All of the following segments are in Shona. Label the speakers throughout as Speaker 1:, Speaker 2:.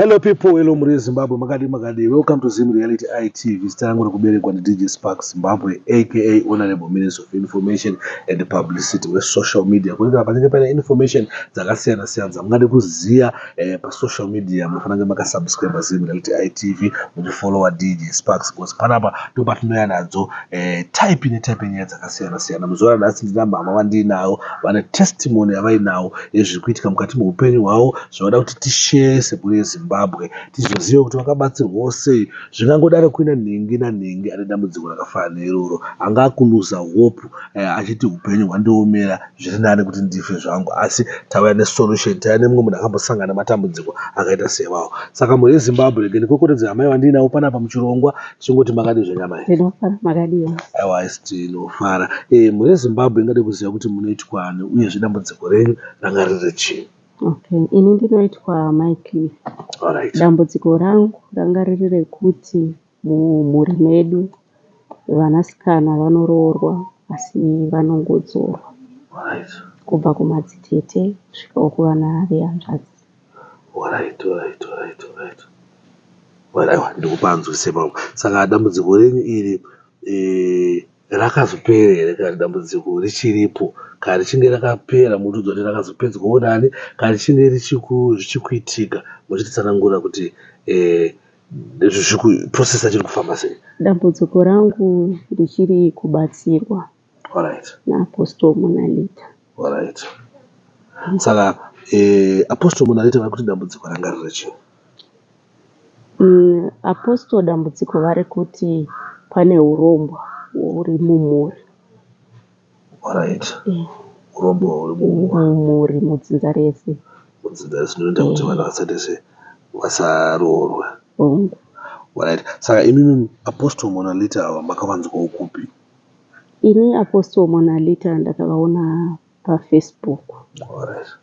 Speaker 1: Hello people, hello mhuri yeZimbabwe, makadii makadii. Welcome to Zim Reality ITV. Zita rangu rekuberekwa ndi DJ Sparks Zimbabwe aka Honorable Minister of Information and Publicity we social media. Kuitira panenge paine information dzakasiyana siyana dzamungade kuziva pasocial media, munofanira kunge makasubscribe Zim Reality ITV, muchifollowa DJ Sparks because panapa ndo patinouya nadzo type netype yenyaya dzakasiyana siyana. Muzuva ranhasi ndina mama vandiinawo vane testimony yavainawo yezviri kuitika mukati meupenyu hwavo, zvavada kuti tishare semhuri yeZimbabwe, tizoziva kuti vakabatsirwawo sei. Zvingangodaro kuina nhingi nanhingi ane dambudziko rakafanana neiroro, anga akuluza hope achiti upenyu hwandiomera, zviri nani kuti ndife zvangu, asi tauya nesolution, tauya nemumwe munhu akambosangana nematambudziko akaita sewawo. Saka mhuri yeZimbabwe, rege ndikokoredze amai vandiinawo panapa muchirongwa, tichingoti makadii zvenyama iyi?
Speaker 2: Ndinofara, makadiwa?
Speaker 1: Aiwa, isi tinofara. Mhuri yeZimbabwe ingade kuziva kuti munoitwani uyezve dambudziko renyu ranga riri chii?
Speaker 2: Okay, ini ndinoitwa Mai Cliff. Dambudziko rangu ranga riri rekuti mumhuri medu vanasikana vanoroorwa asi vanongodzorwa kubva kumadzitete kusvikawo kuvana vehanzvadzi.
Speaker 1: Alright. Aiwa, ndikupanzwise ipapo. Saka dambudziko renyu iri rakazopera here kana dambudziko richiripo? Kana richinge rakapera mutiudza kuti rakazopedzwawo nani, kana richinge zvichikuitika muchititsanangurira kuti process yacho iri kufamba sei?
Speaker 2: Dambudziko rangu richiri kubatsirwa naApostle Monalita.
Speaker 1: Alright. Saka Apostle Monalita vari kuti dambudziko ranga riri chii?
Speaker 2: Apostle dambudziko vari kuti pane urombwa huri mumhuri.
Speaker 1: Urombwa huri mumhuri.
Speaker 2: Mumhuri, mudzinza rese.
Speaker 1: Mudzinza rese, zvinoita kuti vanhu vasaite se vasaroorwe.
Speaker 2: Hongu.
Speaker 1: Alright. Saka imimi Apostle Monalita ava makavanzwawo kupi?
Speaker 2: Ini Apostle Monalita ndakavaona paFacebook.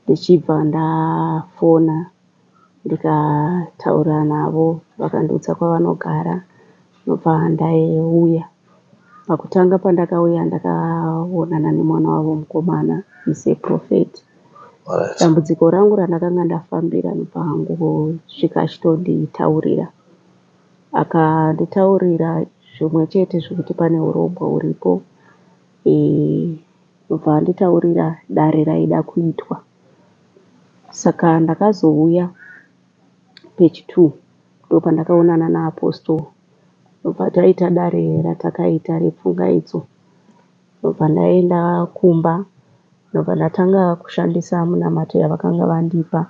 Speaker 2: Ndichibva ndafona ndikataura navo, vakandiudza kwavanogara, ndobva ndauya. Pakutanga pandakauya ndakaonana nemwana wavo mukomana, is a prophet. Dambudziko rangu randakanga ndafambira ndobva angosvika achitonditaurira. Akanditaurira zvimwe chete zvekuti pane urombwa huripo, ndobva anditaurira dare raida kuitwa. Saka ndakazouya pechi2, ndopandakaonana naApostle, ndobva taita dare ratakaita repfungaidzo. Ndobva ndaenda kumba, ndobva ndatanga kushandisa munamato yavakanga vandipa.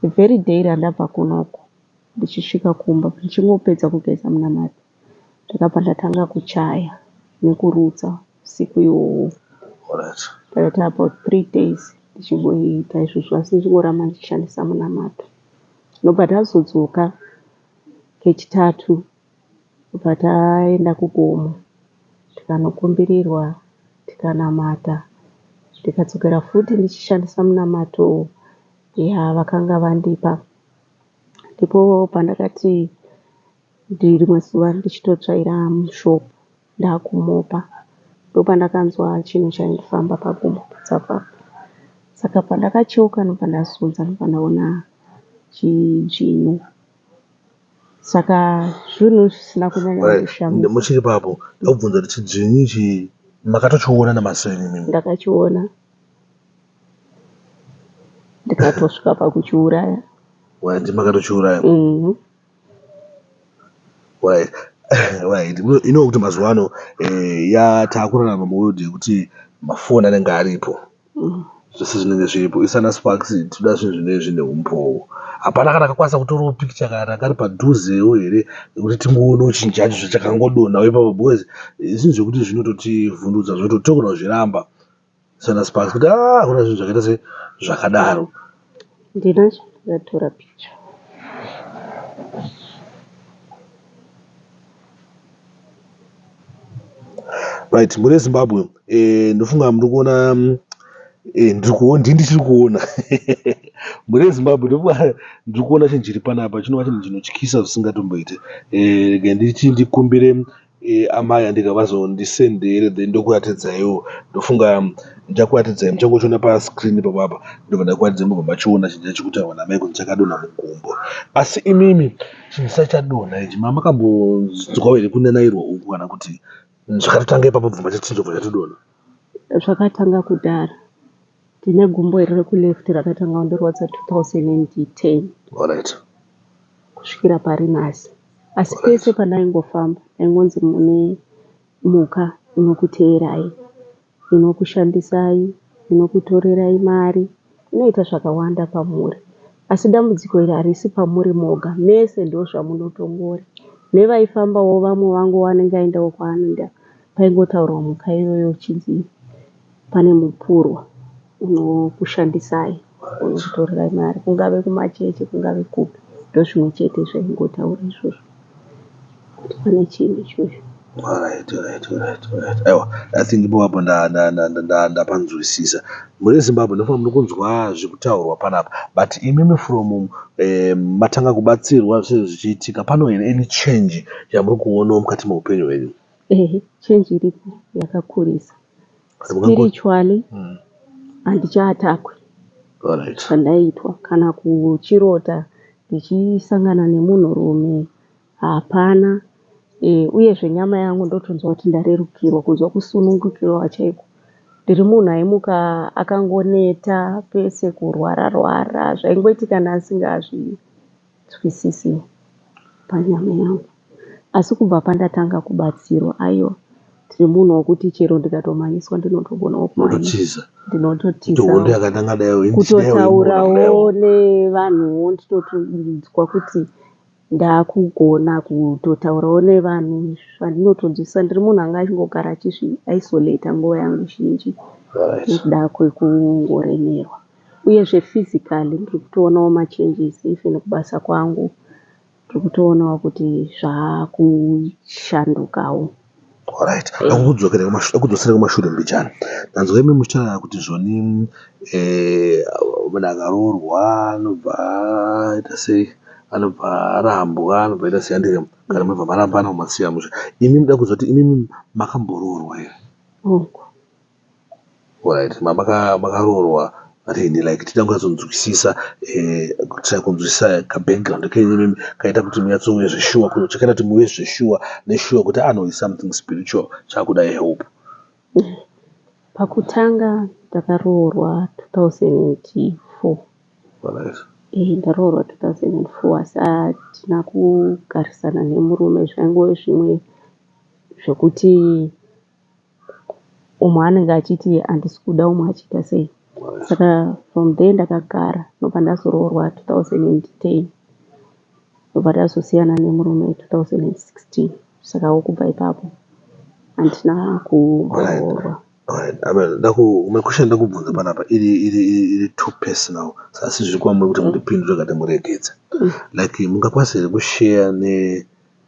Speaker 2: The very day randabva kunoku ndichisvika kumba, ndichingopedza kugeza munamato, ndakabva ndatanga kuchaya nekurutsa usiku ihwohwo. Ndakaita about 3 days ndichingoita izvozvo, asi ndichingoramba ndichishandisa munamato. Ndobva tazodzoka kechitatu, ndobva taenda kugomo, tikanokumbirirwa, tikanamata, ndikadzokera futi ndichishandisa munamato yavakanga vandipa. Ndipo pandakati rimwe zuva ndichitotsvaira mushop, ndakumopa, ndopandakanzwa chinhu chaindifamba pagumbo patsapapo. Saka pandakacheuka ndobva ndazunza, ndobva ndaona chidzvinyu. Saka zvinhu zvisina kunyanya kundishamisa.
Speaker 1: Muchiri papo, ndakubvunza kuti chidzvinyu ichi makatochiona namaziso enyu imimi?
Speaker 2: Ndakachiona, ndikatosvika pakuchiuraya.
Speaker 1: Right, makatochiuraya. Right. You know kuti mazuva ano yataakurarama muworld yekuti mafoni anenge aripo, zvese zvinenge zviripo. Isana Sparks tinoda zvinhu zvinenge zvine umbowo. Hapana kana kakwanisa kutorawo picture kana kari padhuzewo here nekuti tingoonawo chinhu chacho zvachakangodonhawo ipapo, because zvinhu zvekuti zvinototivhundutsa, zvototogona kuzviramba sana Sparks kuti hakuna zvinhu zvakaita se zvakadaro.
Speaker 2: Ndinacho, ndakatora picture.
Speaker 1: Right, mhuri yeZimbabwe, ndofunga muri kuona, ndiri kuona, ndini ndichiri kuona. Mhuri yeZimbabwe, ndofunga ndiri kuona chinhu chiri panapa chinova chinhu chinotyisa zvisingatomboiti. Rega nditi ndikumbire Amai andika vazondisendere then ndokuratidzaiwo. Ndofunga ndichakuratidzai, muchangochiona pascreen ipapo apa, ndobva ndakuratidzai mobva machiona chinhu chachikutaurwa namai kuti chakadonha mugumbo. Asi imimi chinhu chisati chadonha ichi, makambonzwawo here kunanairwa uku kana kuti zvakatotanga ipapo bvuma chachinjobva chatodonha?
Speaker 2: Zvakatanga kudhara. Ndine gumbo iri rekuleft rakatanga kundirwadza 2010 kusvikira pari nhasi. Asi pese pandaingofamba ndaingonzi mune mhuka inokuteerai, inokushandisai, inokutorerai mari, inoita zvakawanda pamuri. Asi dambudziko iri harisi pamuri moga, mese ndozvamunotongori. Nevaifambawo vamwe vangu vanenge aendawo kwaanoenda, paingotaurwa mhuka iyoyo uchinzi pane mupurwa unokushandisai, unokutorerai mari, kungave kumachechi, kungave kupi, ndozvimwe chete zvaingotaura izvozvo kuti pane chinhu ichocho.
Speaker 1: Alright. Aiwa, I think ipo apo ndapanzwisisa. Mhuri yeZimbabwe, ndofanira muri kunzwa zvekutaurwa panapa, but imimi from matanga kubatsirwa zvinhu zvichiitika pano here, any change yamuri kuonawo mukati meupenyu hwenyu?
Speaker 2: Ehe, change iripo yakakurisa. Spiritually handichaattackwi zvandaiitwa kana kuchirota ndichisangana nemunhurume hapana. Uyezve nyama yangu ndotonzwa kuti ndarerukirwa, kunzwa kusunungukirwa chaiko. Ndiri munhu aimuka akangoneta pese, kurwara rwara, zvaingoitika ndasingazvinzwisisi panyama yangu. Asi kubva pandatanga kubatsirwa, aiwa, ndiri munhu wekuti chero ndikatomhanyiswa ndinotogonawo kumhanya.
Speaker 1: Unototiza.
Speaker 2: Ndinototiza.
Speaker 1: Hondo yakatanga dai.
Speaker 2: Kutotaurawo nevanhuwo, ndinotonzwa kuti ndakugona kutotaurawo nevanhu zvandinotonzwisisa. Ndiri munhu anga achingogara achizviisolata nguva yangu zhinji nekuda kwekungoremerwa. Uyezve physically ndiri kutoonawo machanges, even kubasa kwangu ndiri kutoonawo kuti zvaakushandukawo.
Speaker 1: Alright, akudzosera kumashure mbichana. Ndanzwa imi muchitaura kuti zvoni munhu akaroorwa anobva aita sei, anobva arambwa, anobva aita sei, andike kana munobva marambana mumasiya musha. Imi muda kuzoti imimi makamboroorwa here?
Speaker 2: Hongu.
Speaker 1: Alright, makaroorwa rini? Like tida kunyatsonzwisisa, kutry kunzwisisa kabackground kenyu imimi kaita kuti munyatsove zveshuwa, chakaita kuti muve zveshuwa neshuwa kuti ano is something spiritual chakuda help.
Speaker 2: Pakutanga ndakaroorwa 2004. Ndaroorwa 2004, asi hatina kugarisana nemurume. Zvaingove zvimwe zvekuti umwe anenge achiti handisi kuda, umwe achiita sei. Saka from there ndakagara, ndobva ndazoroorwa 2010, ndobva ndazosiyana nemurume 2016. Sakawo kubva ipapo handina kumboroorwa.
Speaker 1: Alright, question ndakubvunza panapa iri too personal, asi zviri kwamuri kuti mundipindure kana muregedza. Like mungakwanisa here kushare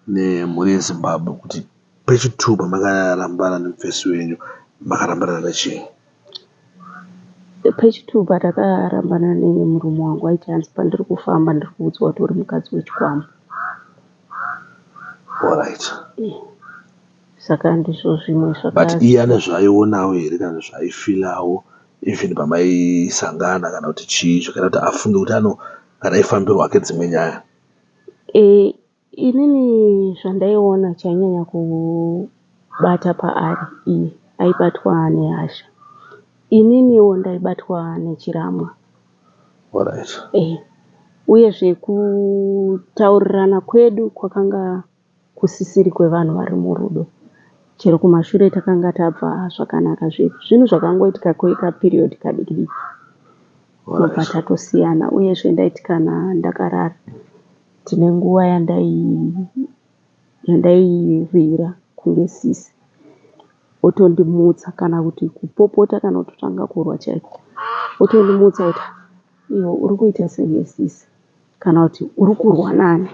Speaker 1: nemhuri yeZimbabwe kuti pechi2 pamakarambana nemufesi wenyu makarambana nechii?
Speaker 2: Pechi2 patakarambana nemurume wangu, aiti hanzi pandiri kufamba ndiri kuudzwa kuti uri mukadzi wechikwambo. Saka ndizvo zvimwe.
Speaker 1: But iye ane zvaaionawo here kana zvaaifeelawo even pamaisangana kana kuti chii zvakaita kuti afunge kuti ano kana aifambirwa ake dzimwe nyaya?
Speaker 2: Inini zvandaiona chainyanya kubata paari, iye aibatwa nehasha, ininiwo ndaibatwa nechiramwa. Uyezve kutaurirana kwedu kwakanga kusisiri kwevanhu vari murudo. Chero kumashure takanga tabva zvakanaka zvedu, zvinhu zvakangoitika kwekaperiod kadiki diki, tobva tatosiyana. Uyezve ndaiti kana ndakarara, tine nguva yandairira kunge sisi, otondimutsa, kana kuti kupopota kana kutotanga kurwa chaiko, otondimutsa kuti iwe uri kuita senge sisi kana kuti uri kurwa nani.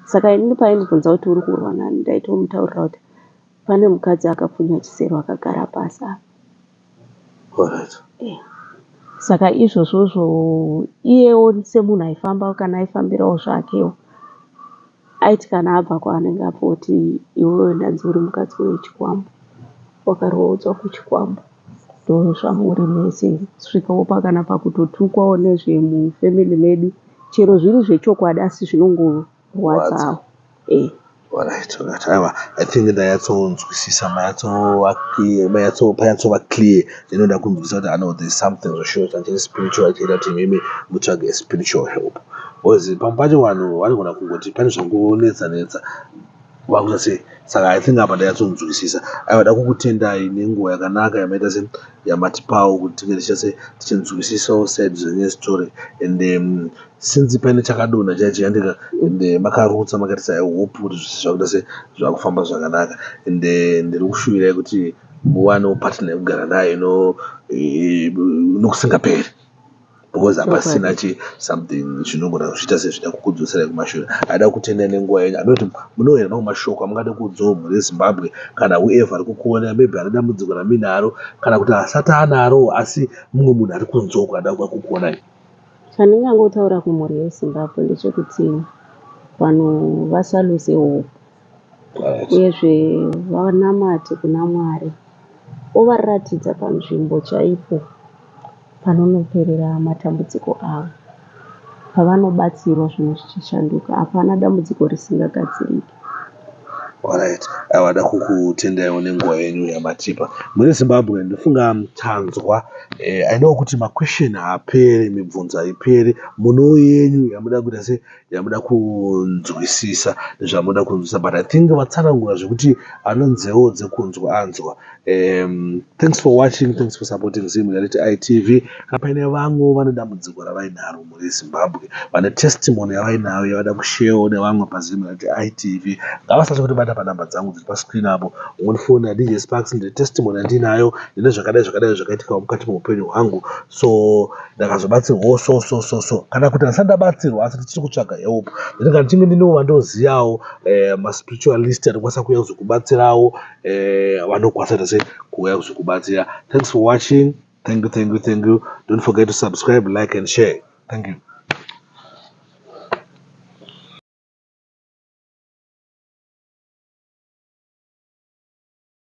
Speaker 2: Saka inini paindibvunza kuti uri kurwa nani, ndaitomutaurira kuti pane mukadzi akapfunya chisero akagara pasi apa. Saka izvozvozvo iyewo semunhu aifamba, kana aifambirawo zvakewo. Aiti kana abva kwaanenge abva oti iwewe ndanzi uri mukadzi wechikwambo, wakaroodzwa kuchikwambo. Ndozvamuri mese svikawo pakana pakutotukwawo nezvemufamily medu chero zviri zvechokwadi asi zvinongorwadzawo. Eh.
Speaker 1: Alright. Aiwa, I think ndayatsonzwisisa manyatsova clear. Ndinoda kunzwisisa kuti ano there's something zvosure chiri spiritual chaita kuti imimi mutsvage spiritual help. Because pamwe pacho vanhu vanogona kungoti pane zvangonetsa netsa vakuita sei. Saka I think apa ndayatsonzwisisa. Aiwa, da kukutendai nenguva yakanaka yamaita se yamatipawo kuti tinge tichiita se tichinzwisisawo side zvenye story and since paine chakadonha chaicho yandika and makarutsa makaitisa. I hope kuti zvese zvakuita se zvakufamba zvakanaka and ndiri kushuvirai kuti muwanewo partner yekugara nayo nokusingaperi because hapasina chi something chinogona kuzviita sezvida kukudzoserai kumashure. Aida kutenda nenguva yenyu. Anoti munowo here mamwe mashoko amungade kuudzawo mhuri yeZimbabwe kana whoever ari kukuona, maybe ane dambudziko ramuinaro kana kuti asati anaro asi mumwe munhu ari kunzoko ada kukuonai?
Speaker 2: Chandingangotaura kumhuri yeZimbabwe ndechekuti vanhu vasalose hope uyezve vanamate kuna Mwari ovaratidza panzvimbo chaipo panonoperera matambudziko avo, pavanobatsirwa zvinhu zvichishanduka. Hapana dambudziko risingagadziriki.
Speaker 1: Alright, aiwa, da kukutendaiwo nenguva yenyu yamatipa. Mune Zimbabwe, ndofunga tanzwa. I know kuti maquestion haaperi, mibvunzo haiperi. Muno yenyu yamuda kuita se yamuda kunzwisisa nezvamuda kunzwisisa, but I think vatsanangura zvekuti anonzewo dzekunzwa anzwa. Thanks for watching, thanks for supporting Zim Reality ITV. Kana paine vamwewo vane dambudziko ravainaro mhuri yeZimbabwe, vane testimony yavainayo yavada kusharewo nevamwe paZim Reality ITV, ngavasatya kutibata panhamba dzangu dziri pascreen apo. Ungondifonera, "DJ Sparks, ndine testimony yandinayo, ndine zvakadai zvakadai zvakaitikawo mukati meupenyu hwangu, so ndakazobatsirwawo so so so so," kana kuti handisati ndabatsirwa asi ndichiri kutsvaga help. Then kana ndichinge ndinewo vandoziyawo maspiritualist anokwanisa kuuya kuzokubatsirawo, vanokwanisa kuita sei kuuya kuzokubatsira. Thanks for watching. Thank you, thank you, thank you. Don't forget to subscribe, like and share. Thank you.